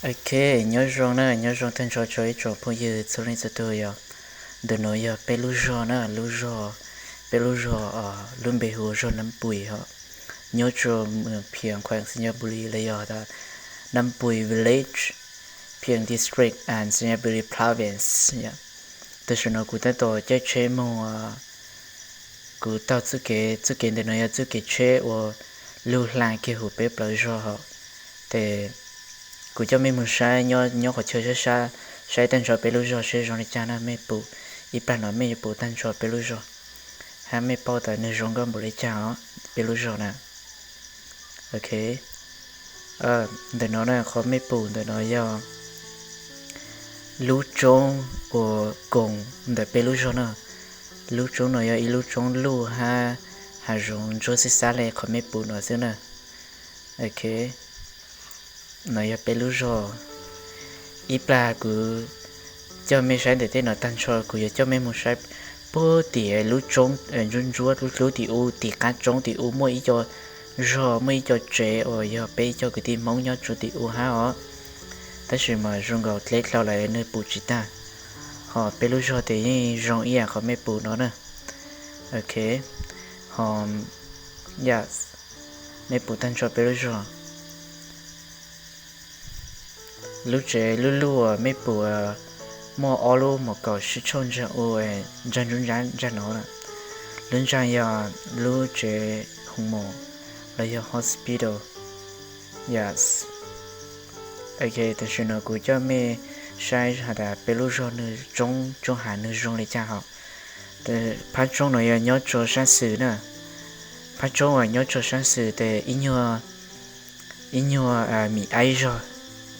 Ok, nyob zoo na, nyob zoo tag nrho rau ib tsoom phooj ywg txhua leej txhua tus yom. Ntawm no yog peb lub zog na, lub zog, peb lub zog, lub npe hu ua zog Nab Pui hos, nyob rau Phiang Khoeem Xayaburi los yog Nab Pui Village, Phiang District and Xayaburi Province. Tam sim no kuv tab tom caij tsheb mus, kuv taug txuj kev, txuj kev ntawm no yog txuj kev tsheb uas lug hla kiag huv peb plawv zog hos. Ces kuv coj mej mus saib nyob qhov chaw sab sab, saib tag nrho peb lub zog seb zoo li cas na mej pum. Ib plag no mej yuav pum tag nrho peb lub zog, hab mej paub tas nwg zoo nkauj npaum li cas os, peb lub zog na. Ok, ntawm no na, qhov mej pum ntawm no yog lub roob uas koom ntawm peb lub zog na. Lub roob no yog ib lub roob luj hab hav zoov ntsuab xib xab le qhov mej pum no xwb na. Ok, no yog peb lub zog. Ib plag kuv coj mej saib ntawm tej no tag nrho, kuv yuav coj mej mus saib puag tim lub roob ntsuab ntsuab dlub dlub tim u, tim qab roob tim u muaj ib co zog, muaj ib co tsev uas yog peb ib co kwv tij Hmoob nyob tsuas tim u hab os. Tab sis mas zoo nkaus dleb dlhau lawm nwg pum tsis tag. Hos peb lub zog tes yeej zoo ib yam qhov mej pum no na. Ok, hos, yes, mej pum tag nrho peb lub zog. Lub tsev luj luj uas mej pum muaj ob lub mom kaum sib tshooj ntsag u, ntsag ntsuab ntsag ntsag no na. Lub ntsag yog lub tsev hoo mom los yog hospital. Yes. Ok, tam sim no kuv coj mej saib has tas peb lub zog nwg roob tsoob hav nwg zoo li cas hos. Phab roob no yog nyob rua sab xwm na. Phab roob uas nyob rua sab xwm tes ib nyuag, ib nyuag mim aib zog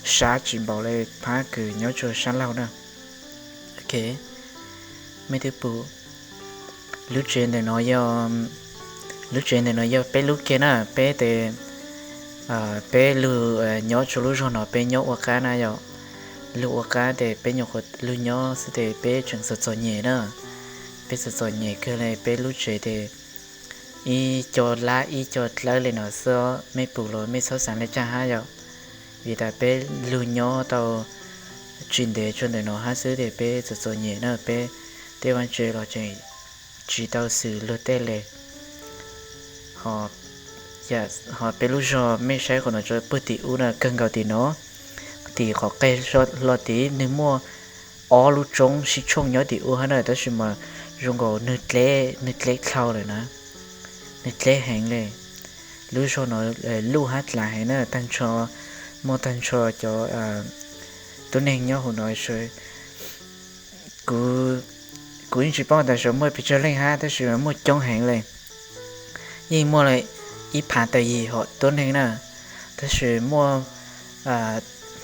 sab tsis npaum le phab kws nyob rua sab laug na. Ok, mej twb pum lub tsev ntawm no yog, lub tsev ntawm no yog peb lub kiag na, peb tes, peb lug nyob rua lub zog no peb nyob ua qab na yom. Lug ua qab tes peb nyuam qhuav lug nyob xwb tes peb tseem txom txom nyem na. Peb txom txom nyem kawg le, peb lub tsev tes ib co lab ib co dlawb le no xwb, mej pum los mej txhob xaav le caag hab yom. Vim tas peb lug nyob tau tsis ntev rua ntawm no hab xwb tes peb txom txom nyem na, peb tej vaaj tse los tseem tsis tau xwm luag tej le. Hos peb lub zog mej saib qhov no rua puag tim ub na, kawg nkaus tim no, tim qhov qeg hlo tid nwg muaj ob lub roob sib tshooj nyob tim ub hab na, tab sis mas zoo nkaus nwg dleb, nwg dleb dlhau lawm na, nwg dleb heev le. Lub zog no luj hab dlaav heev na, tag nrho, muaj tag nrho cov tub neeg nyob huv no. Kuv, kuv yeej tsis paub tas saum muaj pes tsawg leej hab, tab sis muaj coob heev le. Yeej muaj ib phav tawm yim hom tub neeg na, tab sis muaj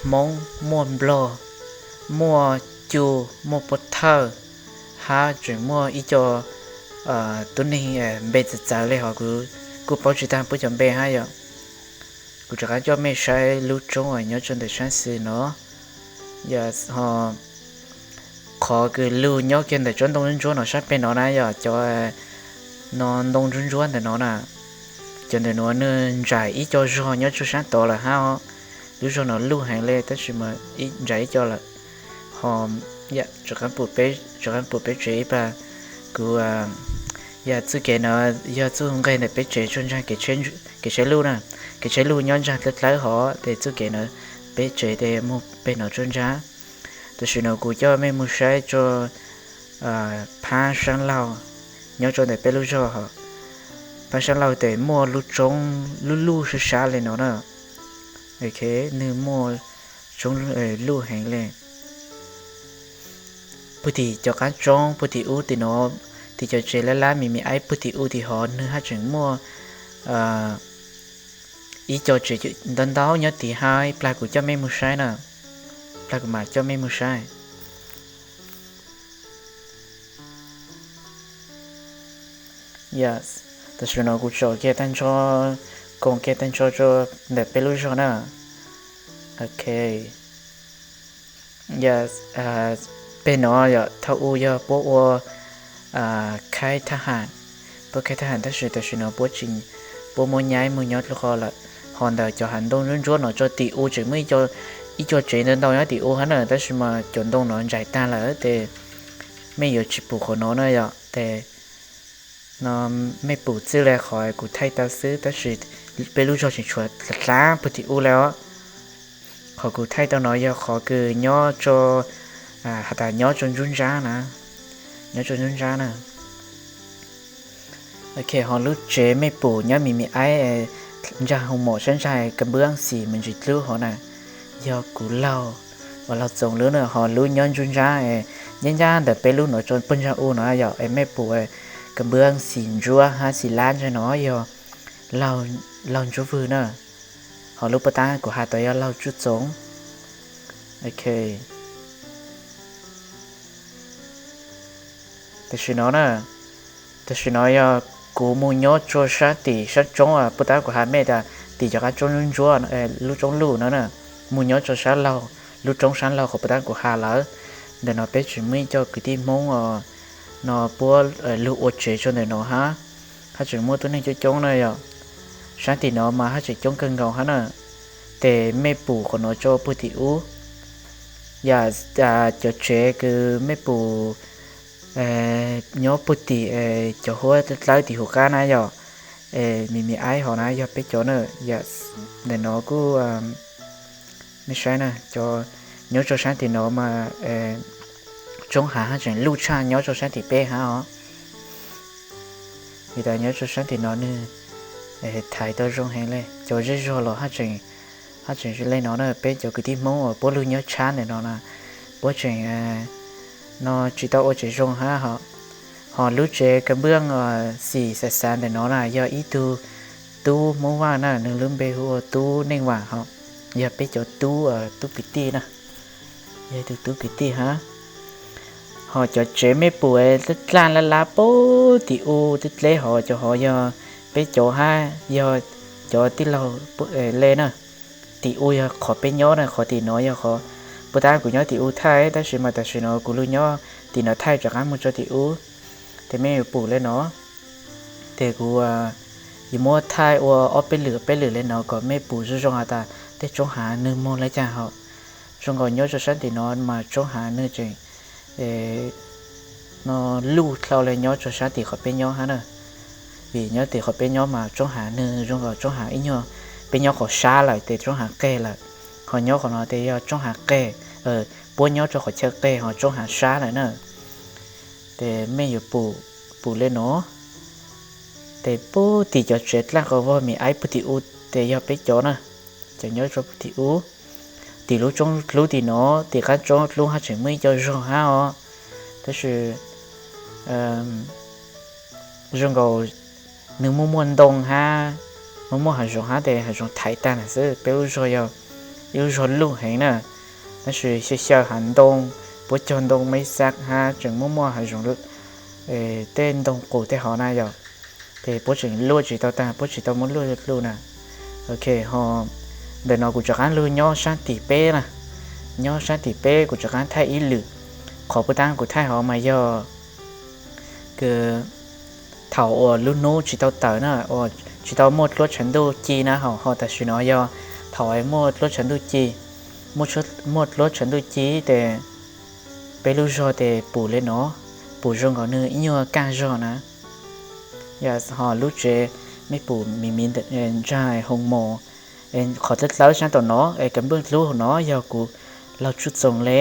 Hmoob, muaj Nplog, muaj Cu, muaj Puab Thawj, hab tseem muaj ib co tub neeg npe txawv txawv le hos kuv kuj paub tsis taag puab cov npe hab yom. Kuv rov qab coj mej saib lub roob uas nyob rua ntawm sab xwm no. Yog ho qhov kws lug nyob kiag ntawm tsob ntoo ntsuab ntsuab no sab peg no na yog cov no ntoo ntsuab ntsuab ntawm no na. Cov ntawm nuav nwg ntsam ib co zog nyob rua sab tod lawm hab. Lub zog no luj heev le tab sis mas ntsam ib co lawm. Ho rov qab pum peb tsev ib plag. Kuv, yog txuj kev no yog txuj nqeg ntawm peb tsev tsuag ntsaag kev tsheb luj na. Kev tsheb luj nyob ntsaag dlawb dlawb hov tes txuj kev no peb tsev tes moog peg no tsuag ntsaag. Tam sim no kuv coj mej moog saib rua phab saab laug nyob rua ntawm peb lub zog hov. Phab saab laug tes muaj lub roob luj luj sab sab le no na. Ok, nwg muaj roob luj heev le. Puag tim cov qab roob puag tim ub tim no, tim cov tsev lab lab mi mi aib puag tim ub tim hov nwg haj tseem muaj ib co tsev ntau ntau nyob tid hab. Ib plag kuv coj mej moog saib na, plag kuv mam coj mej moog saib. Yes, tam sim no kuv tsom kiag tag nrho, koom kiag tag nrho rua ntawm peb lub zog na. Ok, yes, peg no yog thaum u yog puab ua khaib thab ham, puab khaib thab ham tab sis tam sim no puab tsis, puab muab nyaib moog nyob dlua qhov lawm. Ho ntawm cov hav ntoo ntsuab ntsuab no rua tim u tseem muaj ib co ib co tsev ntau ntau nyob tim ub hab na, tab sis mas cov ntoo no ntsais tag lawm tes mej yuav tsis pum qhov no na yom. Tes no mej pum txwj le qhov kuv thaij tau xwb, tab sis peb lub zog tseem tshuav dlav pug tim ub le os. Qhov kuv thaij tau no yog qhov kws nyob rau, has tas nyob rau nruab nrab na, nyob rau nruab nrab na. Ok, ho lub tsev mej pum nyob mi mi aib ntsag hoo mom sab ntsag ka npwb xim me ntsis dlub hov na, yog kuv laug, uas laug Txoos lub na, ho lub nyob nruab nrab, ncaj ncaj ntawm peb lub no rau puag ntsag u no yog es mej pum ka npwb xim ntsuab hab xim lab ntsag no yog laug Ntsuab Vwg na, ho lub puab tab kuv has tas yog laug Tsuj Txoos. Ok. Tam sim no na, tam sim no yog kuv mus nyob rua sab tim sab roob, puab tab kuv has mej tas tim cov qab roob ntsuab, lub roob luj no na, mus nyob rua sab laug, lub roob sab laug qhov puab tab kuv has lawm. Ntawm no peb tseem muaj ib co kwv tij Hmoob no puab lug ua tsev rua ntawm no hab, hab tseem muaj tuab neeg coob coob na yog. Sab tim no mas hab tseem coob kawg nkaus hab na. Tes mej pum qhov no rua puag tim ub, yog cov tsev kws mej pum nyob puag tim cov huab dlawb tim huv qab na yog, mi mi aib hov na yog peb cov na. Ntawm no kuj, mej saib na, cov nyob rua sab tim no mas roob hav hab tseem luj tshaj nyob rua sab tim peb hab os. Vim tas nyob rua sab tim no nwg thaiv tau zoo heev le, cov zej zog los hab tseem le no na. Peb cov kwv tij Hmoob uas puab lug nyob tshab ntawm no na, puab tseem no tsis tau ua tsev zoo hab. Ho lub tsev ka npwb xim xav xav ntawm no na yog ib tug tub Hmoob Vaj na, nwg lub npe hu ua Tub Neej Vam, ho yog peb cov tub, tub kwv tij na, yog ib tug tub kwv tij hab. Ho cov tsev mej pum dlaj lab lab puag tim u dleb dleb hov, cov hov yog peb cov hab yog cov tij laug le na. Tim u yog qhov peb nyob na, qhov tim no yog qhov puab tab kuv nyob tim u thaij, tab sis mas tam sim no kuv lug nyob tim no thaij rov qab mus rua tim ub. Tes mej yuav pum le no, tes kuv yuav muab thaij ua ob peb lwm peb lwm le no kom mej pum zoo zoo has tas tej roob hav nwg moog le caag hov. Zoo nkaus nyob rua sab tim no mas roob hav nwg tseem no luj dlhau le nyob rua sab tim qhov peb nyob hab na. Vim nyob tim qhov peb nyob mas roob hav nwg zoo nkaus roob hav ib nyuag, peb nyob qhov sab lawm tes roob hav qeg lawm, ho nyob qhov no tes yog roob hav qeg, puab nyob rua qhov chaw qeg ho roob hav sab lawm na. Tes mej yuav pum le no, tes puag tim cov tsev dlaj qhov vog mi aib puag tim u tes yog peb cov na, cov nyob rua puag tim u. Tim lub roob dlub tim no, tim qab roob dlub hab tseem muaj ib co zog hab os, tab sis zoo nkaus nwg muaj muaj ntoo hab, muaj muaj hav zoov hab tes hav zoov thaiv tag lawm xwb. Peb lub zog yog ib lub zog luj heev na, tab sis xyaw xyaw hav ntoo, puab cog ntoo meb xab hab tseem muaj muaj hav zoov, tej ntoo qus tej hov na yog, ces puab tseem luaj tsis tau tag, puab tsis tau muab luaj luj na. Ok, ho ntawm no kuv rov qab lug nyob sab tim peb na, nyob sab tim peb kuv rov qab thaij ib lwm. Qhov puag ta kuv thaij hov mas yog kws thaum uas lub hnub tsis tau tawm na, uas tsis tau muaj dluab tshav ntuj ci na, ho tam sim no yog thaum muaj dluab tshav ntuj ci, muaj dluab tshav ntuj ci tes peb lub zog tes pum le no, pum zoo nkaus nwg ib nyuag kaaj zog na. Ho lub tsev mej pum mi mi ntsag hoo mos, qhov dlawb dlawb sab tom no es ka npwj dlub hauv no yog kuv laug Tsuj Txoos le.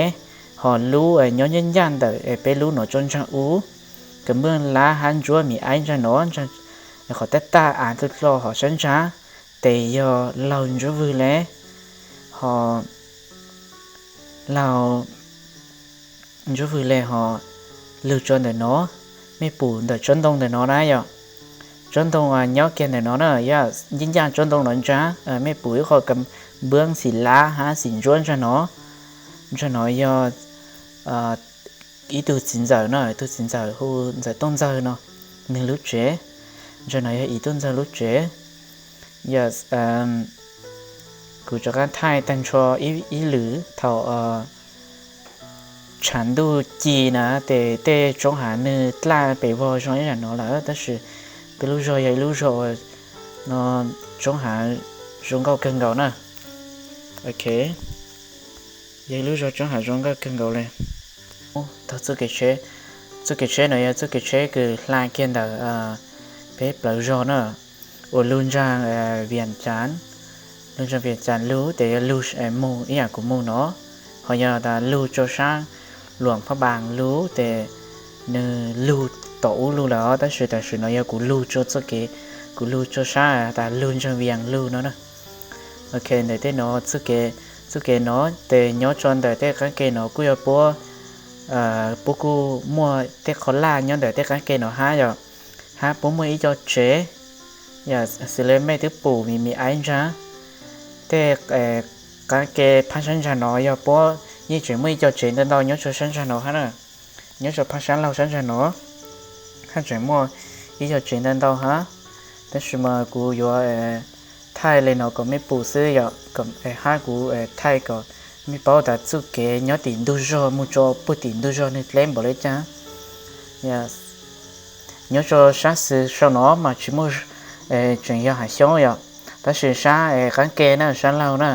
Ho lub nyob ncaj ncaj ntawm peb lub no tsob ntsag ub, ka npwj lab hab ntsuab mi aib ntsag no, qhov tab tag av dlawb dlawb hov sab ntsag tes yog laug Ntsuab Vwg le. Ho laug Ntsuab Vwg le ho lug tso ntawm no, mej pum ntawm tsob ntoo ntawm no na yog, tsob ntoo nyob kiag ntawm no na, yog ncaj ncaj tsob ntoo no ntsag, mej pum ib qho ka npwj xim lab hab xim ntsuab ntsag no. Ntsag no yog ib tug txiv ntxawm no, tug txiv ntxawm hu Ntxawm Tooj Ntxawg no, nwg lub tsev. Ntsag no yog ib Tooj Ntxawg lub tsev. Yog kuv rov qab thaij tag nrho ib lwm thaum tshav ntuj ci na, tes tej tsob hav nwg dlaj pes vog zoo ib yam no lawm, tab sis peb lub zog yog ib lub zog no tsob hav zoo nkauj kawg nkaus na. Ok, Yog ib lub zog tsob hav zoo nkauj kawg nkaus li. Txoj kev tsheb, txoj kev tsheb no yog txoj kev tsheb kws hla kiag ntawm peb plawv zog na, uas lug ntsaag Vias Cas, lug ntsaag Vias Cas lug tes yog lug mus ib yam kuv mus no, ho yog tas lug rua sab Luam Phab Npaas lug tes nws lug tom ub lug lawm os, tab sis tam sim no yog kuv lug rua txoj kev, kuv lug rua sab tas lug ntsaag Vias lug no na. Ok, ntawm tej no, txoj kev no tes nyob rua ntawm tej qaab ke no kuj yog puab, puab kuj muaj tej qhov laj nyob ntawm tej qaab ke no hab yom, hab puab muaj ib co tsev, yog xws le mej twb pum mi mi aib ntsaag tej qaab ke phab sab ntsag no yog puab yeej tseem muaj ib co tsev ntau ntau nyob rua sab ntsag no hab na, nyob rua phab sab laug sab ntsag no hab tseem muaj ib co tsev ntau ntau hab, tab sis mas kuv yuav thaij le no kom mej pum xwb yom, hab kuv thaij kom mej paub tas txoj kev nyob tim ntug zog mus rua puag tim ntug zog nwg dleb npaum le caag. Nyob rua sab xwm sau no mas tsis muaj, tseem yog hav xyoob yom, tab sis sab qaab ke na, sab laug na,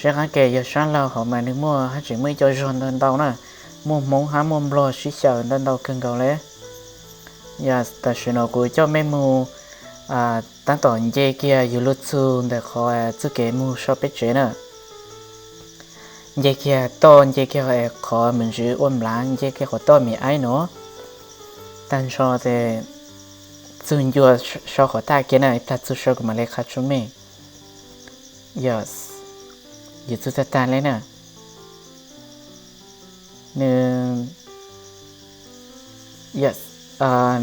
sab qaab ke yog sab laug hov mas nwg muaj hab tseem muaj ib co zog ntau ntau na, muaj Hmoob hab muaj Nplog sib xyaw ntau ntau kawg nkaus le. Yog tam sim no kuv coj mej mus tab tom nce kiag yug lug txug ntawm qhov txoj kev mus sau peb tsev na, nce kiag toj, nce kiag qhov mus ntsws ua nplav, nce kiag qhov toj mi aib no, tag nrho tes txug ncua sau qhov tag kiag na, tag txug sau kuv mam le qha tsua mej. Yog, yug txug tag tag le na. Nws,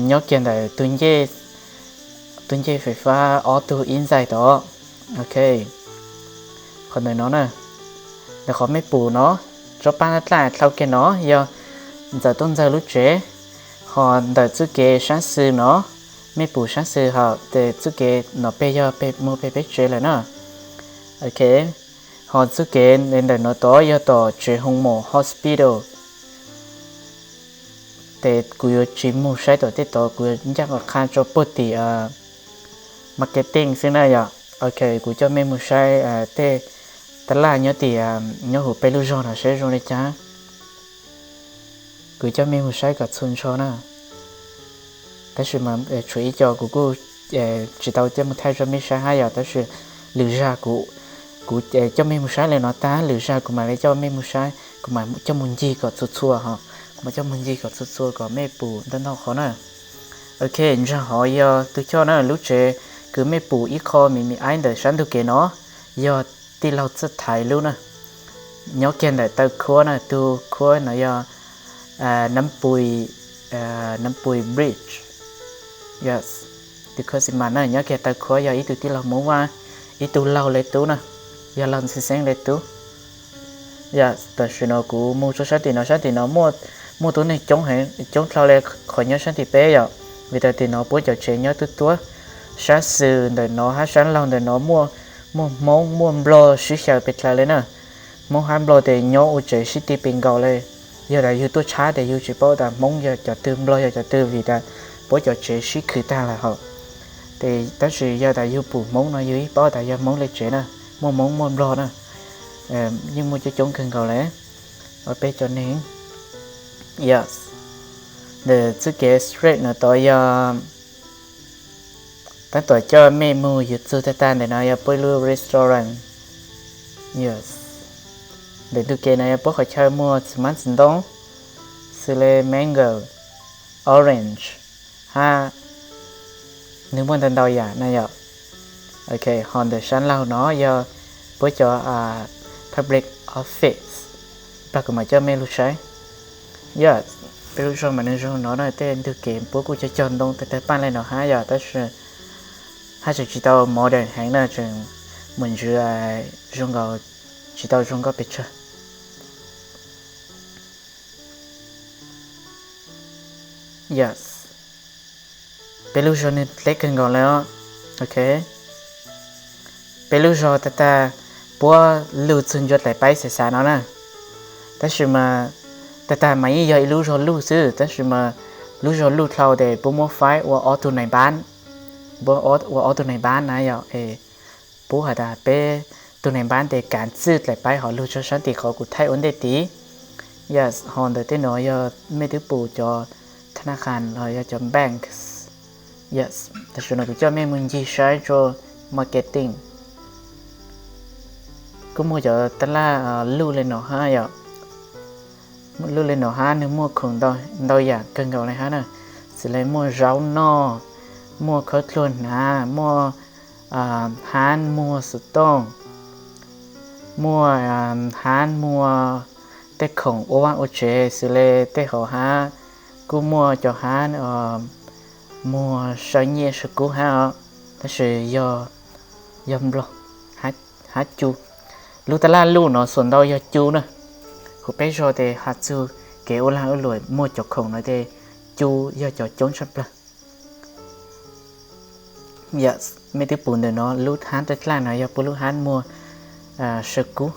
nyob kiag ntawm tus ncej fais fab ob tug ib ntxais tod. Ok, qhov ntawm no na, ntawm qhov mej pum no, tsob pab dlaj dlaj dlhau kiag no yog Ntxawm Tooj Ntxawg lub tsev, ho ntawm txoj kev sab xwm no, mej pum sab xwm hab tes txoj kev no peg yog peg mus peg peb tsev lawm na. Ok, ho txoj kev ntawm no tod yog tom tsev Hoo Maum Hospital. Tes kuv yuav tsis mus saib tom tej tod, kuv yuav ncaj qha tso puag tim marketing xwb na yom. Ok, kuv coj mej mus saib tej taj laj nyob tim, nyob huv peb lub zog no saib zoo li cas. Kuv coj mej mus saib kom txhua nrho na. Tab sis mas tshuav ib co kuv kuj tsis tau coj mus thaij rau mej saib hab yom, tab sis lwm zag kuv, kuv coj mej mus saib le no tag, lwm zag kuv mam li coj mej mus saib, kuv mam coj mus ncig kom txhua txhua ho, kuv mam coj mus ncig kom txhua txhua kom mej pum ntau ntau qhov na. Ok, ntsag hov yog tug choj na, lub tsev kws mej pum ib qho mi mi aib ntawm sab ntug kev no yog tij laug Txawj Thaiv lub na. Nyob kiag ntawm taw khuab na, tug khuab no yog Nab Pui, Nab Pui Bridge. Tus khuab xi mas na nyob kiag taw khuab yog ib tug tij laug Hmoob Vaj, ib tug laug le tub na, yog laug ntxhw xeeb le tub. Yog tam sim no kuv mus rua sab tim no, sab tim no muaj tub neeg coob heev, coob dlhau le qhov nyob sab tim peb yom, vim tas tim no puab cov tsev nyob tuab tuab. Sab xwm ntawm no hab sab laug ntawm no muaj, muaj Hmoob muaj Nplog sib xyaw pes dlaws le na. Hmoob hab Nplog tes nyob ua tsev sib ti pes nkaus le. Yog tas yug tuaj tshab tes yug tsis paub tas Hmoob yog cov twg Nplog yog cov twg vim tas puab cov tsev sib khwm tag lawm hauv. Tes tab sis yog tas yug pum Hmoob no yug yeej paub tas yog Hmoob le tsev na, muaj Hmoob muaj Nplog na, yeej muaj coob coob kawg nkaus le. Ua peb cov neeg, yog, ntawm txoj kev straight no tod yog tab tom coj mej mus yug txug tag tag ntawm no yog puab ib lub restaurant. Yog, ntawm ntug kev no yog puab qhov chaw muag txiv hmab txiv ntoo, xws le mango, orange, hab nwg muaj ntau ntau yam na yom. Ok, ho ntawm sab laug no yog puab cov public office, plag kuv mam coj mej lug saib. Yog, peb lub zog mas nwg zoo no na, tej ntug kev puab kuj cog cog ntoo tawg tawg paaj le no hab yom, tab sis hab tseem tsis tau modern heev na, tseem mus ntsws zoo nkaus, tsis tau zoo nkauj pes tsawg. Yog, peb lub zog nwg dleb kawg nkaus le os. Ok, peb lub zog tag tag puab lug txug ncua dlaim paib xav xav no na, tab sis mas tag tag mas yeej yog ib lub zog luj xwb, tab sis mas lub zog luj dlhau tes puab muab faib ua ob tug nai npaab, puab ua ob tug nai npaab na yog, puab has tas peb Tus neeg npab tes kav txwj dlaim paib hov lug tso sab tim qhov kuv thaij ua ntej tid. Yes, ho ntawm tej no yog mej twb pum cov tha na khas los yog cov banks. Yes, tam sim no kuv coj mej mus ncig saib rua marketing. Kuj muaj cov taj laj luj le no hab yom. Luj le no hab nwg muaj khoom ntau yam kawg nkaus le hab na. Xws le muaj zaub noj, muaj khaub dluag hnav, muaj hab muag xov tooj, muaj hab muag tej khoom ua vaaj ua tsev xws le tej hauv hab, kuj muaj cov hab muag saw nyiaj saw kub hab os, tab sis yog nplog hab cu. Lub taj laj luj no xuas ntau yog cu na. Kuv peb zog tes has txug kev ua lag ua luam muag cov khoom no tes cu yog cov coob tshaj plawg. Mej twb pum ntawm no lub hab taj laj no yog puab lub hab muag saw kub.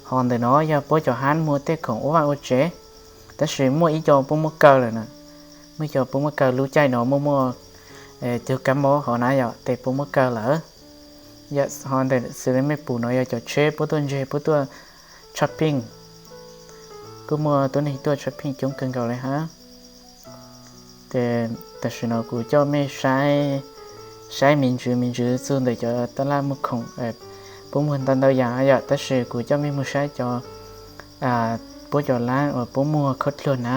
Ho ntawm no yog puab cov hab muag tej khoom ua vaaj ua tsev, tab sis muaj ib co puab muab kaw lawm na. Muaj ib co puab muab kaw lub caij no muaj muaj tug kab mob hov na yom, tes puab muab kaw lawm. Ho ntawm xws le mej pum no yog cov tsheb puab tuaj ntseg puab tuaj shopping. Kuj muaj tuab neeg tuaj shopping coob kawg nkaus le hab. Tes tam sim no kuv coj mej saib me ntsws me ntsws txug ntawm cov taj laj muag khoom puab muag ntau ntau yam yom, tab sis kuv coj mej mus saib cov puab cov lab uas puab muag khaub dluag na.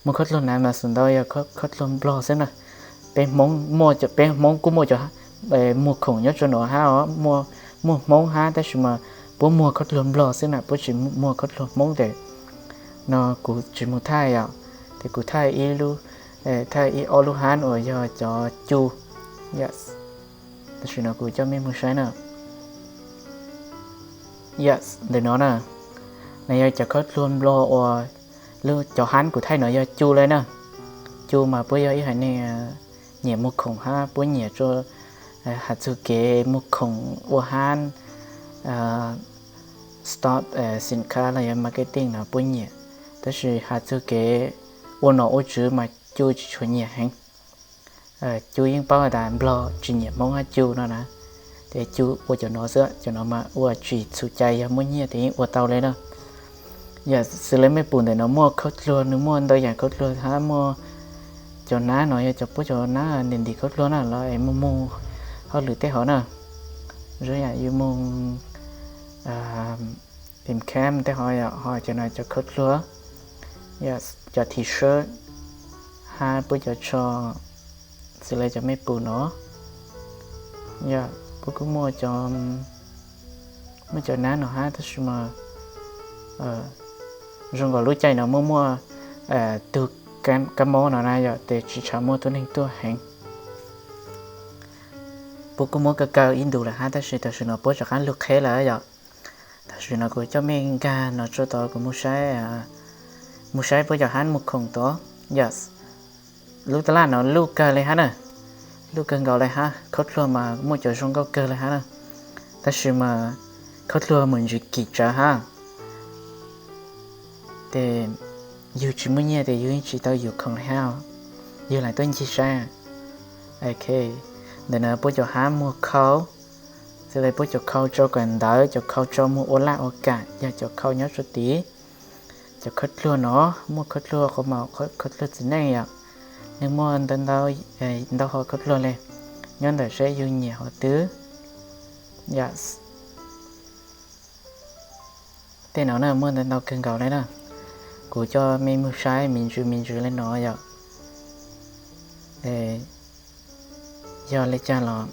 Muag khaub dluag na mas xuas ntau yog khaub dluag nplog xwb na. Peb Hmoob kuj muaj cov muag khoom nyob rua no hab os, muaj Hmoob hab tab sis mas puab muag khaub dluag nplog xwb na, puab tsis muag khaub dluag Hmoob tes no kuv tsis mus thaij os. Tes kuv thaij ib lub, thaij ib ob lub hab uas yog cov cu. Tam sim no kuv coj mej mus saib na. Ntawm no na, no yog cov khaub dluag nplog uas lub cov hab kuv thaij no yog cu le na. Cu mas puab yog ib haiv neeg nyiam muag khoom hab puab nyiam rua has txug kev muag khoom ua hab stock, xim khab los yog marketing no puab nyiam, tab sis has txug kev ua nom ua tswv mas cu tsis tshua nyiam heev. Cu yeej paub has tas nplog tsis nyiam Hmoob hab cu no na. Tes cu ua cov no xwb, cov no mas ua tsis txhum cai, yog muaj nyiaj tes yeej ua tau le na. Yog xws le mej pum ntawm no muaj khaub dluag, nws muaj ntau yam khaub dluag hab muaj cov nab no yog cov puab cov nab ntim ntim khaub dluag na, los es moog moog hauj lwm tej hov na. Zoo yam yus moog tim camp tej hov, ho cov no cov khaub dluag, cov t-shirt hab puab cov tsho xws le cov mej pum no. Yog puab kuj muaj cov, muaj cov nab no hab tab sis mas zoo nkaus lub caij no muaj muaj tug kab mob no na yom, tes tsis tshua muaj tuab neeg tuaj heev. Puab kuj muab kaw kaw ib ntus lawm hab tab sis tam sim no puab rov qab lug qheb lawm yom. Tam sim no kuv coj mej nkag no tso tod kuv mus saib puab cov hab muag khoom tod. Yog lub taj laj no luj kawg le hab na, luj kawg nkaus le hab, khaub dluag mas muaj cov zoo nkauj kawg le hab na, tab sis mas khaub dluag mus ntsis kim tsawv hab. Tes yug tsis muaj nyiaj tes yug yeej tsis tau yug khoom le hab, yug lam tuaj ncig saib. Ok, ntawm no puab cov hab muag khau, xws le puab cov khau tsau kawm ntawv, cov khau tsau muag ua laj ua kam, yog cov khau nyob rua tid, cov khaub dluag no, muaj khaub dluag qhov maum, khaub dluag txiv neej yom, nws muaj ntau ntau, ntau hom khaub dluag le, nyob ntawm seb yug nyiam hom twg. Yog tej no na muaj ntau ntau kawg nkaus le na. Kuv coj mej mus saib me ntsws me ntsws le no yom. Yog le caag los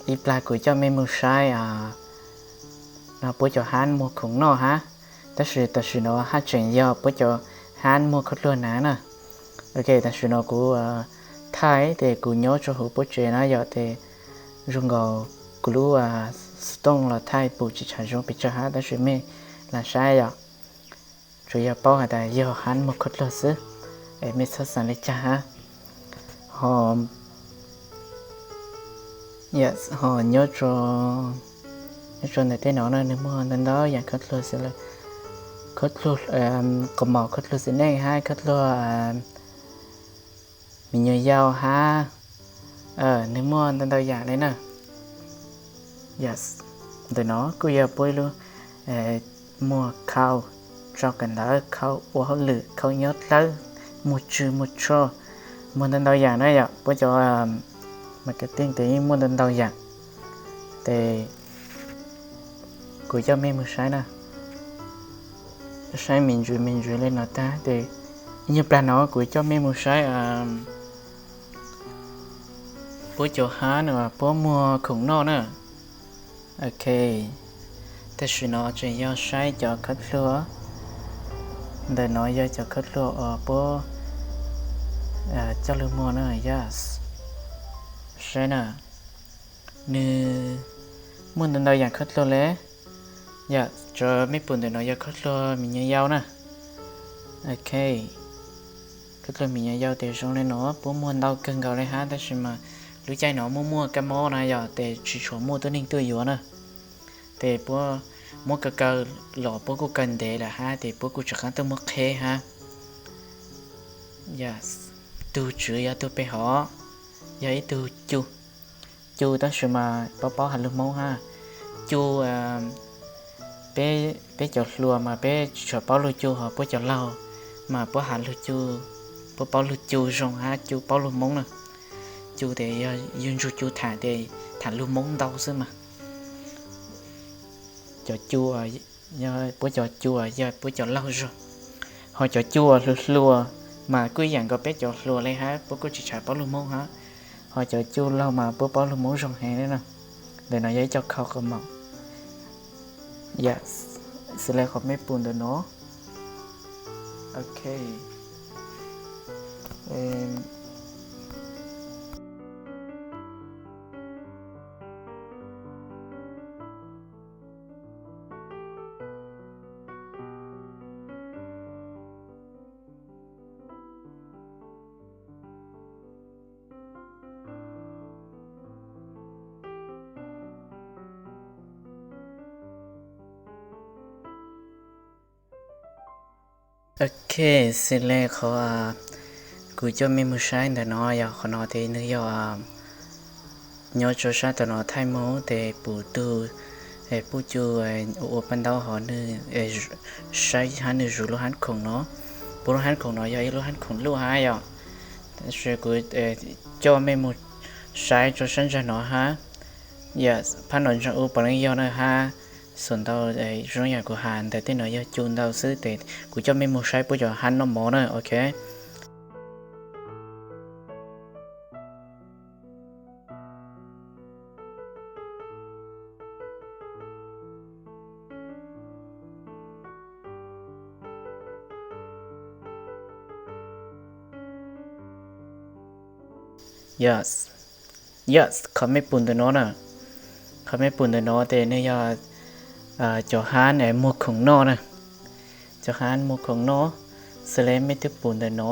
ib plag kuv coj mej mus saib no puab cov hab muag khoom noj hab, tab sis tam sim no haj tseem yog puab cov hab muag khaub dluag na na. Ok, tam sim no kuv thaij tes kuv nyob rua huv puab tsev na yom, tes zoo nkaus kuv lub xov tooj los thaij pum tsis tshua zoo pes tsawg hab, tab sis mej lam saib yom, tsuas yog paub has tas yog hab muag khaub dluag xwb, es mej txhob xaav le caag hab. Ho nyob rua ntawm tej no na nws muaj ntau ntau yaam khaub dluag xwb, khaub dluag qhov maum, khaub dluag txiv neej hab khaub dluag me nyuam yaus hab, nws muaj ntau ntau yaam le na. Ntawm no kuj yog puab ib lub muag khau tso kawm ntawv, khau ua hauj lwm, khau nyob dlawb, muag tswg muag tsho, muag ntau ntau yam na yom. Puab cov marketing tes yeej muaj ntau ntau yam. Tes kuv coj mej mus saib na, saib me ntsis me ntsis li no tag tes ib nyuag plag no kuv coj mej mus saib puab cov hab puab muag khoom noj na. Ok, tam sim no tseem yog saib cov khawb hlua. Ntawm no yog cov khawb hlua uas puab coj lug muag na, yes. Saib na, nws muaj ntau ntau yam khawb hlua le. Yom, tso mej pum ntawm no yog khawb hlua me nyuam yaus na. Ok, khawb hlua me nyuam yaus tes zoo le no puab muag ntau kawg nkaus le hab, tab sis mas lub caij no muaj muaj kab mob na yom, tes tsis tshua muaj tuab neeg tuaj yuav na. Tes puab muab kaw kaw los puab kuj kaw ntev lawm hab, tes puab kuj tsis qaab tuaj muab qheb hab. Tug tswv yog tug pem hov, yog ib tug cu, cu tab sis mas paub paub has lug Hmoob hab. Cu, peb cov hluas mas peb tsis tshua paub lug cu, ho puab cov laug mas puab has lug cu, puab paub lug cu zoo hab cu paub lug Hmoob na. Cu tes yug ntsug cu tham tes tham lug Hmoob ntau xwb mas. Cov cu, puab cov cu yog puab cov laug zog, ho cov cu hluas hluas mas kuj ib yam nkaus peb cov hluas le hab, puab kuj tsis tshua paub lug Hmoob hab, ho cov cu laug mas puab paub lug Hmoob zoo heev le na. Ntawm no yog ib co khau qhov maum, xws le qhov mej pum ntawm no. Ok. Ok, xws le qhov kuv coj mej moog saib ntawm no yog qhov no tes nwg yog nyob rua sab tom no Thaij Moog tes pum tug, puj cu ua paj ntaub hov nwg saib hab nwg zuv lub hab khoom no. Puab lub hab khoom no yog ib lub hab khoom luj hab yom. Tab sis kuv coj mej moog saib rua sab ntsag no hab. Phab no ntsag ub puav leej yog na hab, xuas ntau zoo yam kuv has ntawm tej no yog cu ntau xwb tes kuv coj mej moog saib puab cov hab noj mov na, ok. Yes, yes, qhov mej pum ntawm no na, qhov mej pum ntawm no tes nwg yog cov hab muag khoom noj na. Cov hab muag khoom noj, xws le mej twb pum ntawm no.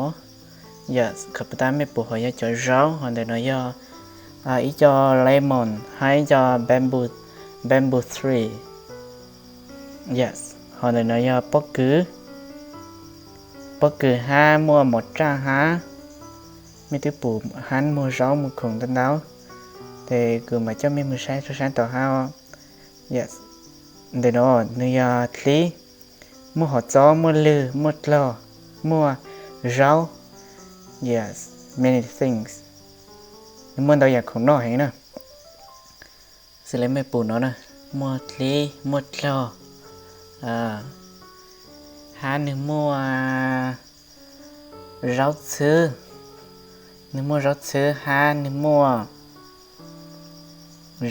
Yes, qhov puv tab mej pum hov yog cov zaub, hov ntawm no yog ib co lemon hab ib co bamboo, bamboo tree. Yes, hov ntawm no yog pob kws, pob kws hab muaj mov raj hab. Mej twb pum hab muag zaub muag khoom ntau ntau, tes kuv mam coj mej moog saib rua sab tom hab. Yes, ntawm no nwg yog dlib, muaj hov txob, muaj lwg, muaj dlog, muaj zaub. Yes, many things. Nwg muaj ntau yam khoom noj heev na. Xws le mej pum no na, muaj dlib, muaj dlog, hab nwg muaj zaub txhwb, nwg muaj zaub txhwb hab nwg muaj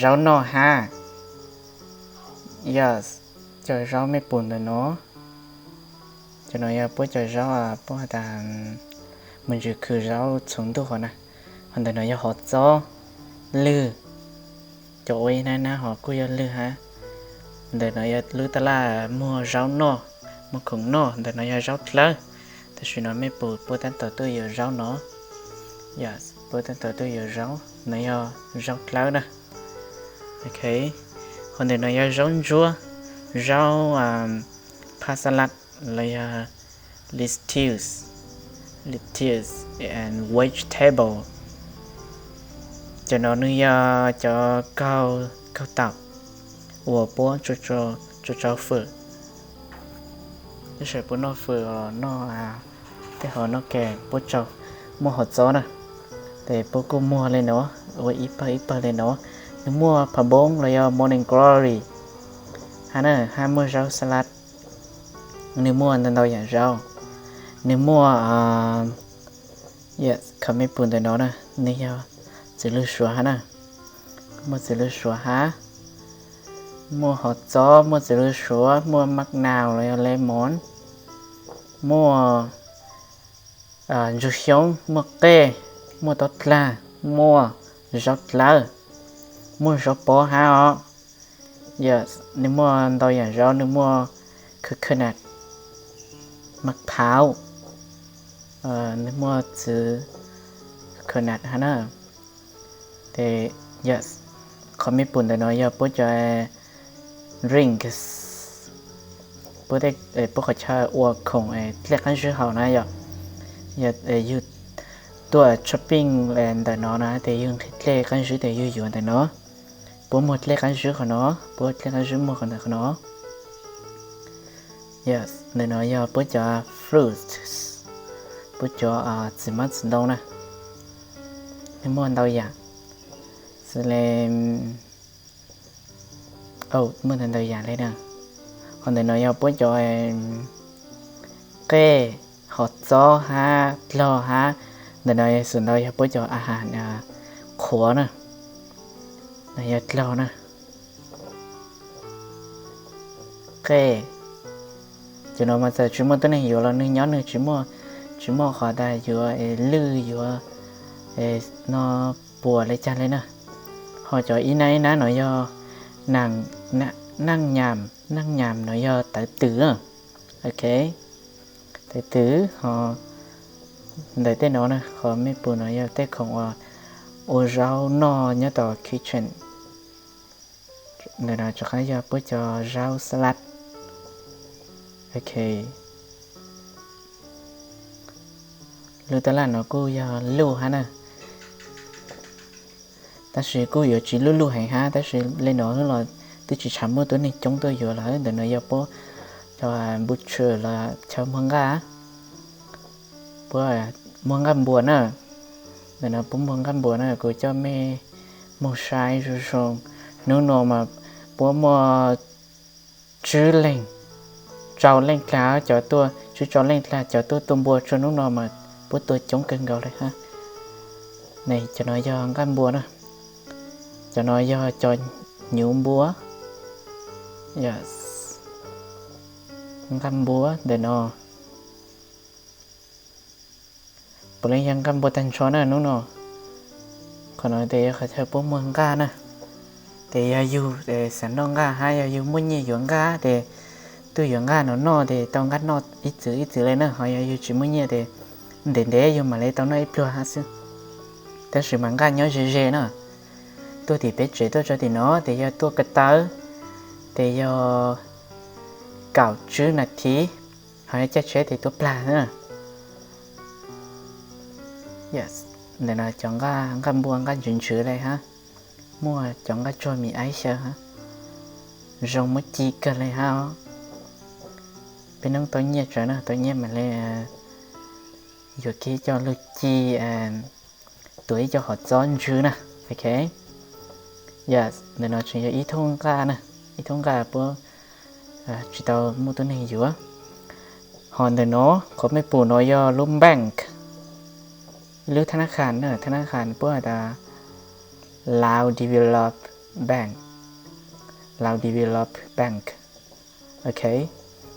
zaub noj hab. Yes, cov zaub mej pum ntawm no, cov no yog puab cov zaub, puab has tas me ntsis khw zaub txhuv ntuj hov na. Hov ntawm no yog hov txob, lwg, cov ua ib nab nab hov kuj yog lwg hab. Ntawm no yog lub taj laj muag zaub noj, muag khoom noj. Ntawm no yog zaub dlawb, tam sim no mej pum puab tab tom tuaj yuav zaub no. Yes, puab tab tom tuaj yuav zaub, no yog zaub dlawb na. Ok, qhov ntawm no yog zaub ntsuab, zaub phaj xab laj los yog lettuce, lettuce and vegetable. Cov no nwg yog cov kaug, kaug taum. uas puab tso tsau fawm. Tab sis puab noj fawm los noj tej hom noj kev puab tso, muaj hom txob na, ces puab kuj muag le no, ua ib pawg ib pawg le no. Nws muaj pham npoob los yog morning glory hab na, hab muaj zaub xab laj. Nws muaj ntau ntau yaam zaub. Nws muaj, khav me pum ntawm no na, nws yog txiv lws suav hab na. Muaj txiv lws suav hab, muaj hom txob, muaj txiv lws suav, muaj maj naus los yog lemon, muaj ntsuag xyoob, muaj qej, muaj taub dlag, muaj zaub dlawb, muaj zaub pob hab os. Nws muaj ntau yaam zaub, nws muaj coconut, maj phav, nws muaj txiv coconut hab na. Ces qhov me pum ntawm no yog puab cov drinks, puab qhov chaw ua khoom dlej qaab zib haus na yom. Yog yug tuaj shopping ntawm no na, ces yug nqhis dlej qaab zib ces yug yuav ntawm no. Puab muag dlej qaab zib qhov no, puab dlej qaab zib muag qhov ntawm qhov no. Ntawm no yog puab cov fruits, puab cov txiv hmab txiv ntoo na. Nws muaj ntau yaam, xws le, muaj ntau ntau yaam le na. Qhov ntawm no yog puab cov qej, hom txob hab dlog hab. Ntawm no yog xwm ntau yog puab cov a has qhuav na, yog dlog na. Qej, cov no mas txawm tsis muaj tuab neeg yuav los nwg nyob nwg tsis muaj, tsis muaj qhov tas yuav lwj yuav no puas le caag le na. Ho cov ib nab ib nab no yog naaj nyam, naaj nyam no yog tawv twm. Ok, tawv twm ho ntawm tej no na, qhov me pum no yog tej khoom uas ua zaub noj nyob tom kitchen. Ntawm no rov qab yog puab cov zaub salad. Ok, lub taj laj no kuj yog luj hab na, tab sis kuj yuav tsis luj luj heev hab, tab sis le no los twb tsis tshav muaj tuab neeg coob tuaj yuav lawm. Ntawm no yog puab cov butcher los chaw muag nqaj, puab muag nqaj npua na. Ntawm no puab muag nqaj npua na, kuv coj mej moog saib zoo zoo. Hnub no mas puab muaj tsib leeg, rau leej dlaag cov tuaj, tsib rau leej dlaag cov tuaj tua npua rua hnub no mas puab tua coob kawg nkaus le hab. Cov no yog nqaj npua na, cov no yog cov hnyuv npua, nqaj npua ntawm no. Puav leej yog nqaj npua tag nrho na hnub no. Qhov no tes yog qhov chaw puab muag nqaj na. Tes yog yug xav noj nqaj hab yog yug muaj nyiaj yuav nqaj tes tuaj yuav nqaj no noj tes tau nqaj noj ib txwm ib txwm le na. Ho yog yug tsis muaj nyiaj tes ntev ntev yug mam le tau noj ib pluag hab xwb. Tab sis mas nqaj nyob ze ze na. Tuaj tim peb tsev tuaj tso tim no tes yog tuaj ko taw tes yog kaum tsib nas this, ho yog caij tsheb tes tuaj plag na. Ntawm no cov nqaj npua nqaj ntswv ntswv le hab, muaj cov nqaj tsuag mi aib xyaw hab, zoo muab ci kawg le hab. Peb noob tau nyiaj tsawv na, tau nyiaj mam le yuav kiag ib co lug ci, tuav ib co hom txob ntswv na. Ok, ntawm no tseem yog ib thooj nqaj na, ib thooj nqaj puab tsis tau muaj tuab neeg yuav. Ho ntawm no qhov mej pum no yog lub bank, lub thab nab khas na, thab nab khas puab has tas Lao Develop Bank, Lao Develop Bank. Ok,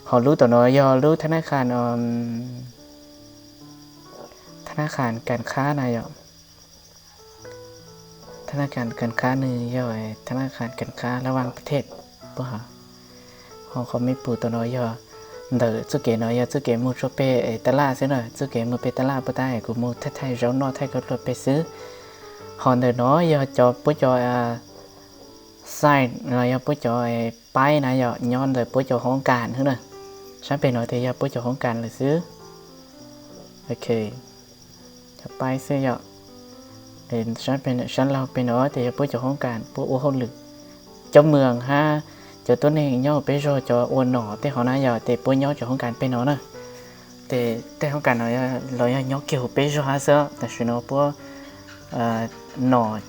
ho lub tom no yog lub thab nab khas, thab nab khas kas khab na yom. Thab nab khas kas khab nws yog thab nab khas kas khab lab vaj pab thej puab has. Ho qhov mej pum tom no yog ntawm txuj kev no yog txuj kev moog tsua peg tas laj xwb na, txuj kev moog peg tas laj puab tab es kuv moog thaij thaij zaub noj thaij khaub dluag peg xwb. Ho ntawm no yog cov puab cov sign los yog puab cov paib na yom, nyob ntawm puab cov hoob kas xwb na. Saab peg no tes yog puab cov hoob kas lawm xwb. Ok, cov paib xwb yom. Saab laug peg no tes yog puab cov hoob kas puab ua hauj lwm coj moos hab cov tuab neeg nyob hauv peb zog cov ua nom tej hov na yog ces puab nyob cov hoob kas peg no na. Ces tej hoob kas no los yog nyob kiag hauv peb zog hab xwb, tam sim no puab nom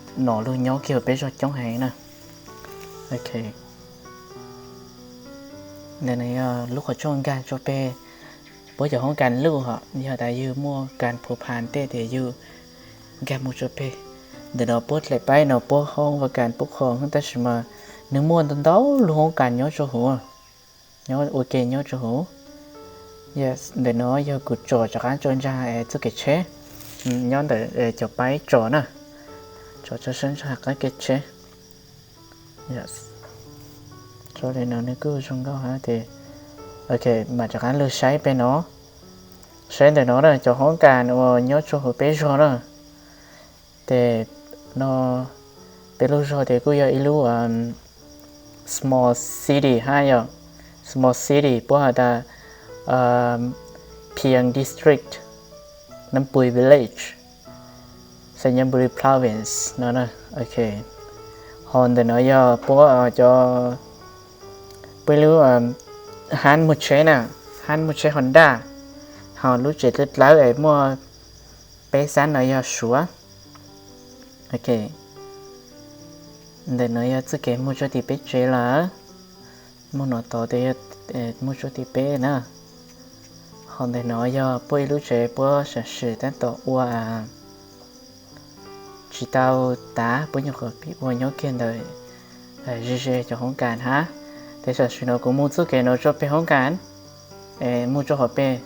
lug nyob kiag hauv peb zog coob heev na. Ok, ntawm no yog lub qhov tsua nkag rua peg puab cov hoob kas luj hom, yog tas yug muaj kas phu phan tej ces yug nkag mus rua peg. Ntawm no puab dlaim paib no puab hoob va kas puab qho, tab sis mas nwg muaj ntau ntau lub hoob kas nyob rua huv, nyob ua ke nyob rua huv. Ntawm no yog kuv tsom rov qab tso ntsa txuj kev tsheb, nyob ntawm cov paib tsom na, tsom tso sab ntsa qab kev tsheb. Tso li no nws kuj zoo nkauj hab ces, ok, mam rov qab lug saib peg no. Saib ntawm no na cov hoob kas uas nyob rua huv peb zog na. Ces no peb lub zog ces kuj yog ib lub small city hab yog, small city puab has tas Phiang District, Nambui Village, Xayaburi Province no. Ok, ho ntawm no yog puab cov, puab lub hab muag tsheb na, hab muag tsheb Honda, ho lub tsev dlawb dlawb es muaj peb xab no yog Suav. Ok, ntawm no yog txuj kev muag rua tim peb tsev lawm, muag no tod tes yog muag rua tim peb na. Ho ntawm no yog puab ib lub tsev puab sam sim tab tom ua tsis tau tav, puab nyuam qhuav pib ua nyob kiag ntawm ze ze cov hoob kas hab. Tes tam sim no kuv mus txuj kev no rua peg hoob kas, mus rua hauv peg.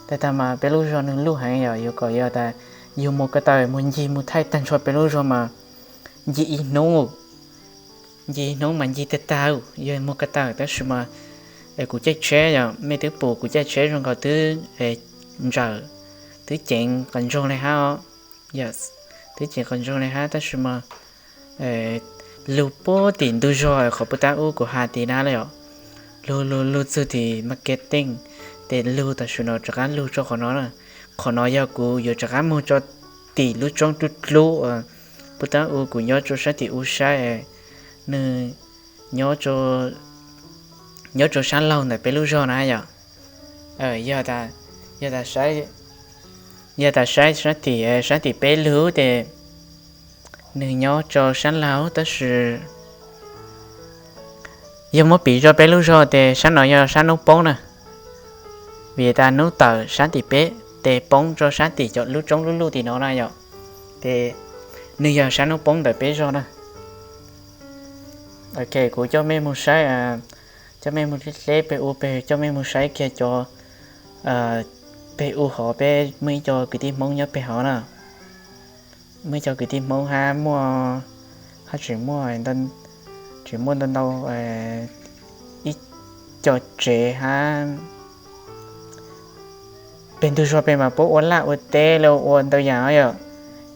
Tes tag mas peb lub zog nwg luj heev yom, yuav kom yog tas yug mus ko taw mus ncig mus thaij tag nrho peb lub zog mas ncig ib hnub, ncig ib hnub mas ncig tag tag, yog mus ko taw. Tab sis mas kuv caij tsheb yog mej twb pum kuv caij tsheb zoo nkaus twb ntsawm, twb ceev qhov ntsoog li hab os. Twb ceev qhov ntsoog li hab tab sis mas lug puag tim ntug zog qhov puag ta ub kuv has tim na le os, lug lug lug txug tim marketing, tes lug tam sim no rov qab lug rua qhov no na. Qhov no yog kuv yuav rov qab moog rua tim lub tsoob dlub dlub puag ta ub kuv nyob rua sab tim ub saib, nwg nyob rua sab laug ntawm peb lub zog na yom. Yog tas saib sab tim, sab tim peb lug tes nwg nyob rua sab laug tab sis yog muab piv rua peb lub zog tes sab no yog sab nub poob na, vim tas nub tawm sab tim peb tes poob rua sab tim cov lub tsoob lub luj tim no na yom. Tes nwg yog sab nub poob ntawm peb zog na. Ok, kuv coj mej moog saib, coj mej moog dleb dleb peg ub peg, coj mej moog saib kiag cov peg ub hov peb muaj ib co kwv tij Hmoob nyob peg hov na. Muaj ib co kwv tij Hmoob hab muaj, hab tseem muaj, tseem muaj ntau ntau ib co tsev hab peg ntug zog peg mas puab ua laj ua teb los ua ntau yaam yom.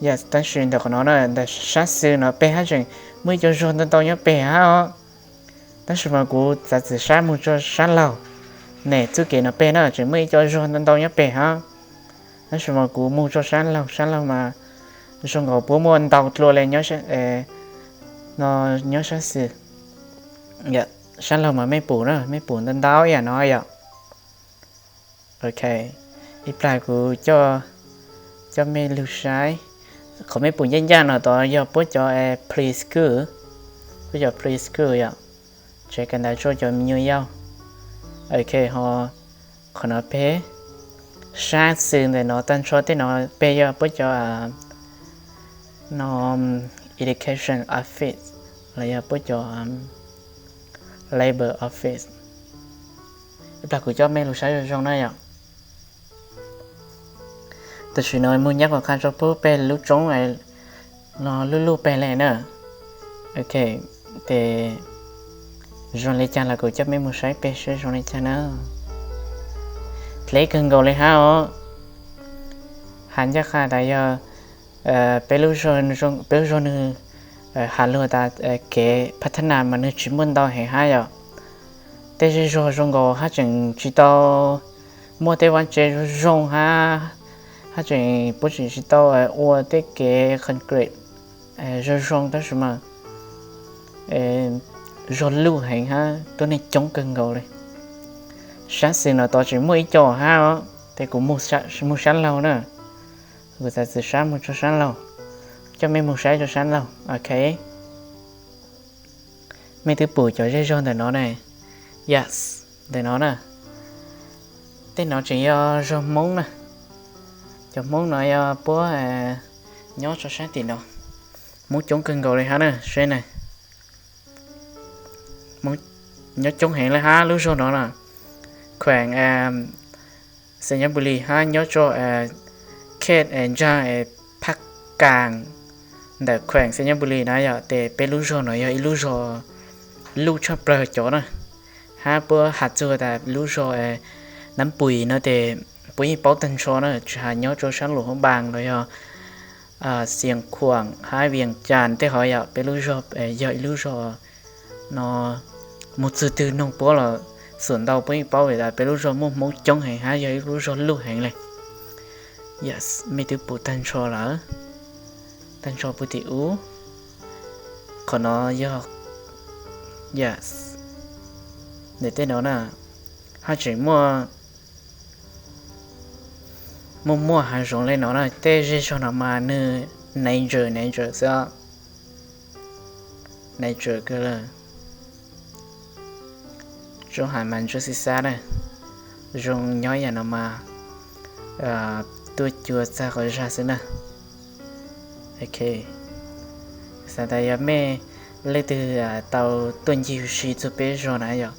Yog tab sis ntawm qhov no na ntawm sab xwb no peg hab tseem muaj ib co zog ntau ntau nyob peg hab os. Tab sis mas kuv txav txim sab moog rua sab laug, ne txuj kev no peg na tseem muaj ib co zog ntau ntau nyob peg hab. Tab sis mas kuv moog rua sab laug, sab laug mas zoo nkaus puab muaj ntau dlua le no nyob sab xwb. Sab laug mas mej pum na, mej pum ntau ntau ib yaam no yom. Ok, ib plag kuv coj mej lug saib. Qhov mej pum ncaj ncaj no tod yog puab cov preschool, puab cov preschool yom, tsev kawm ntawv rua cov me nyuam yaus. Ok, ho qhov no peg sab xwb ntawm no tag nrho tej no peg yog puab cov no education office los yog puab cov labor office. Ib plag kuv coj mej lug saib zoo zoo na yom. Tam sim no moog nyab kom qha rua puab peg lub tsoob no luj luj peg le na. Ok, tes zoo le caag los kuv coj mej moog saib peg seb zoo le caag na. Dleb kawg nkaus le hab os. Has ncaj qha tas yog peb lub, peb lub zog nwg has lug tas kev pha thab nas mas nwg tsis muaj ntau heev hab yom. Tej zej zog zoo nkaus hab tseem tsis tau muaj tej vaab tsev zoo zoo hab, hab tseem puab tseem tsis tau ua tej kev concrete zoo zoo tab sis mas zog luj heev hab tuab neeg coob kawg nkaus li. Sab xis no tod tseem muaj ib co hab os, tes kuv mus sab laug na. Kuv xav txwv sab mus tso sab laug, coj mej mus saib tso sab laug, ok. Mej twb pum cov zej zog ntawm no ne. Yes, ntawm no na. Tej no tseem yog zog Hmoob na. Cov Hmoob no yog puab nyob tso sab tim no. Hmoob coob kawg nkaus li hab na, seb na. Nyob coob heev li hab lub zog no na. Khueem Xais Nyab Npus Lis hab nyob tso kheej ntsaag Phaj Kaas ntawm khueem Xais Nyab Npus Lis na yom, tes peb lub zog no yog ib lub zog luj tshaj plawg cov na. Hab puab has txug tas lub zog Nab Npuis no tes puab yeej paub tag nrho na, tsis has nyob rua sab Luas Hoob Npaas los yog Xias Khuam hab Vias Cas tej hov yom, peb lub zog yog ib lub zog no mus txug twg noog puab los xuam ntau puab yeej paub vim tas peb lub zog muaj Hmoob coob heev hab yog ib lub zog luj heev le. Yes, mej twb pum tag nrho lawm, tag nrho puag tim ub. Qhov no yog, yes, ntawm tej no na, haj tseem muaj, muaj muaj hav zoov le no na, tej zej zog no mas nwg nature, nature xwb os. Nature kawg le. Tsob hav mas ntsuab xib xab na, zoo nyob yam no mas tuaj cua txag quas zag xwb na. Ok, xav tas yog mej leej twg tau tuaj ncig ua si txug peb zog na yom,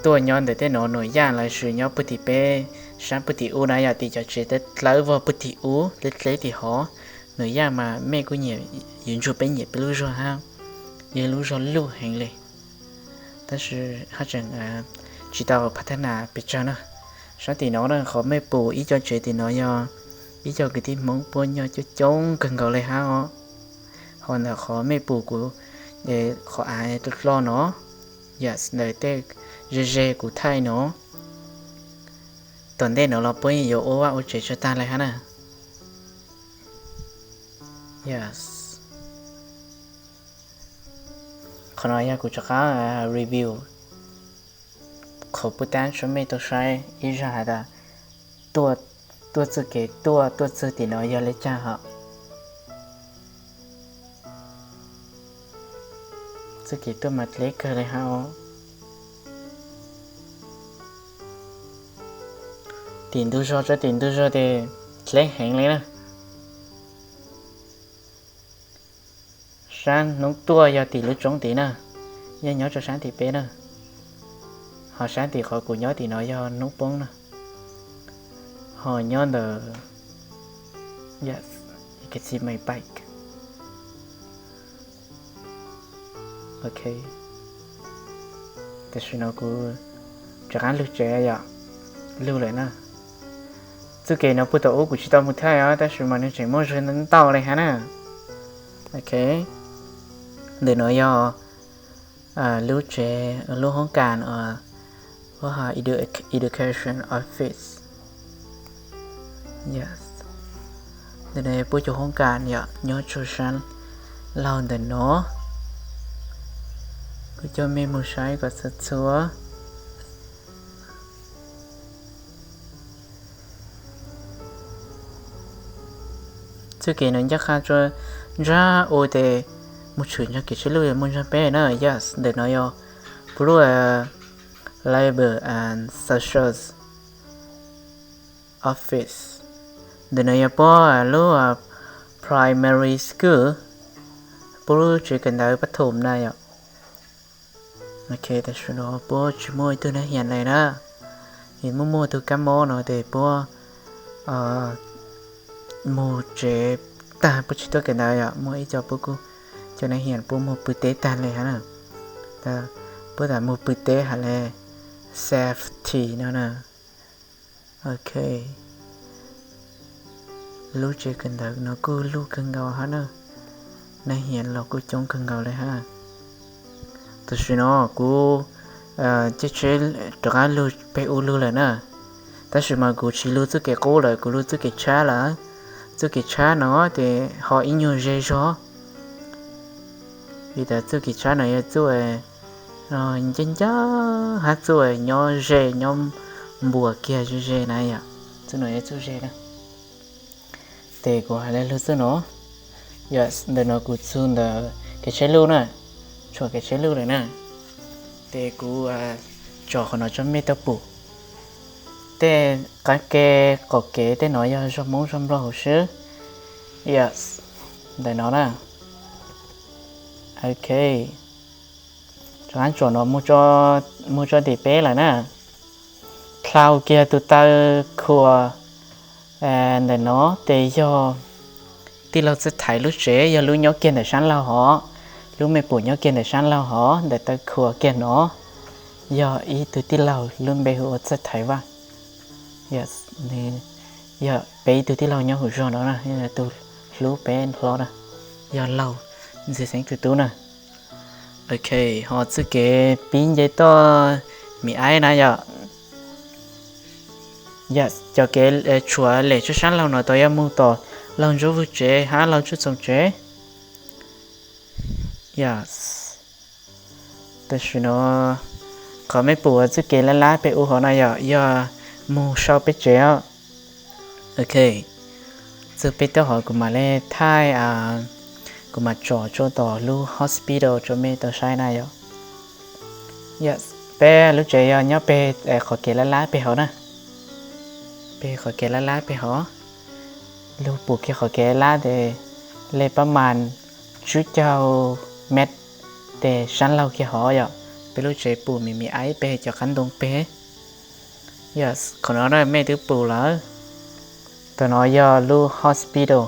tuaj nyob ntawm tej no Nuam Yaj lossis nyob puag tim peb sab puag tim ub na yom, tim cov tsev dlawb vog puag tim ub dleb dleb tim hov, Nuam Yaj mas mej kuj nyiam, yuav ntsug peb nyiam peb lub zog hab, yog lub zog luj heev le. Tab sis haj tseem tsis tau phav thab nas pes tsawg na. Sab tim no na qhov mej pum ib co tsev tim no yog ib co kwv tij Hmoob puab nyob coob coob kawg nkaus le hab os. Ho ntawm qhov mej pum kuv qhov av dloj dloj no, yam ntawm tej ze ze kuv thaij no, tom ntej no los puab yeej yuav ua vaj ua tsev tsawg tag le hab na. Qhov no yog kuv rov qab review qhov puab tab tso mej tau saib ib zag has tas tuaj txuj kev tuaj tuaj txug tim no yog le caag hab. Txuj kev tuaj mas dleb kawg le hab os. Tim ntug zog tso tim ntug zog tes dleb heev le na. Sab hnub tuaj yog tim lub tsoob tid na, yeej nyob rua sab tim peb na. Ho sab tim qhov kuv nyob tim no yog hnub poob na. Ho nyob ntawm, yes, you can see my bike. Ok, tam sim no kuv rov qab lug tsev yom, lug lawm na. Txuj kev no puag tom ub kuv tsis tau mus thaij os, tab sis mas nws tseem muaj zog ntau le hab na. Ok, ntawm no yog lub tsev, lub hoob kas, education office. Ntawm no yog puab cov hoob kas yom, nyob rua sab laug ntawm no. Kuv coj mej mus saib kom txhua txhua. Txuj kev no ncaj qha rua ntsag u tes mus tshwm ntsag kev tsheb luj yog muaj ntsag peb na. Yes, ntawm no yog puab lub Labor and Social Office. Ntawm no yog puab lub primary school, puab lub tsev kawm ntawv pab thum na yom. Ok, tam sim no puab tsis muaj ib tug nab hias le na, es muaj muaj tug kab mob no tes puab mus tsev tag puab tsis tuaj kawm ntawv yom. Muaj ib co puab kuj, cov nab hias puab mus pw teb tag le hab na. Puab tas mus pw teb has le safety no na. Ok, lub tsev kawm ntawv no kuj luj kawg nkaus hab na, nab hias los kuj coob kawg nkaus le hab. Tam sim no kuv caij tsheb rov qab lug peg u lug lawm na, tab sis mas kuv tsis lug txuj kev qub lawm, kuv lug txuj kev tshab lawm. Txuj kev tshab no ces ho ib nyuag ze zog. Vim tias txuj kev tshab no yog txuj ncaj ncaj hab txuj nyob ze nyob npuas kiag ze ze na yom. Txuj no yog txuj ze na. Ces kuv hais le lug txuj no, yog ntawm no kuv txug ntawm kev tsheb luj na, tshuam kev tsheb luj lawm na. Ces kuv tso qhov no tso mej tau pum. Tej qab ke qaum kev tej no yog zog Hmoob zog Nplog huv sib. Yog ntawm no na. Ok, rov qab tsom no mus tso tim peb lawm na. Dlhau kiag tus taw khuam ntawm no ces yog tij laug txawj thaiv lub tsev, yog lub nyob kiag ntawm sab laug hov, lub mej pum nyob kiag ntawm sab laug hov, ntawm taw khuam kiag no yog ib tug tij laug lub npe hu ua Txawj Thaiv Vaj. Yog peb ib tug tij laug nyob hauv zog no na, yog tus hlub peb hlob na, yog laug ntxwg xeeb tus tub na. Ok, ho txuj kev pib nce toj Mim Aib na yom. Yog cov kev tshuam lem tshab sab laug no tau yog mus tom laug Ntsuab Vwg tsev hab laug Tsuj Txoos tsev. Yog, tam sim no qhov mej pum txuj kev lab lab peg u hov na yom, yog mus sau peb tsev os. Ok, txug peb toj hov kuv mam le thaij, kuv mam tsom tsua tom lub hospital tsua mej tau saib na yom. Peb lub tsev yog nyob peg qhov kev lab lab peg hov na. Peg qhov kev lab lab peg hov. Lug pum kiag qhov kev lab tes le pab mas tsib caug met tes sab laug kiag hov yom. Peb lub tsev pum Mim Mim Aib peg cov qab ntoo peg. Yog qhov no na mej twb pum lawm. Tam no yog lub hospital,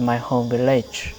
My Home Village.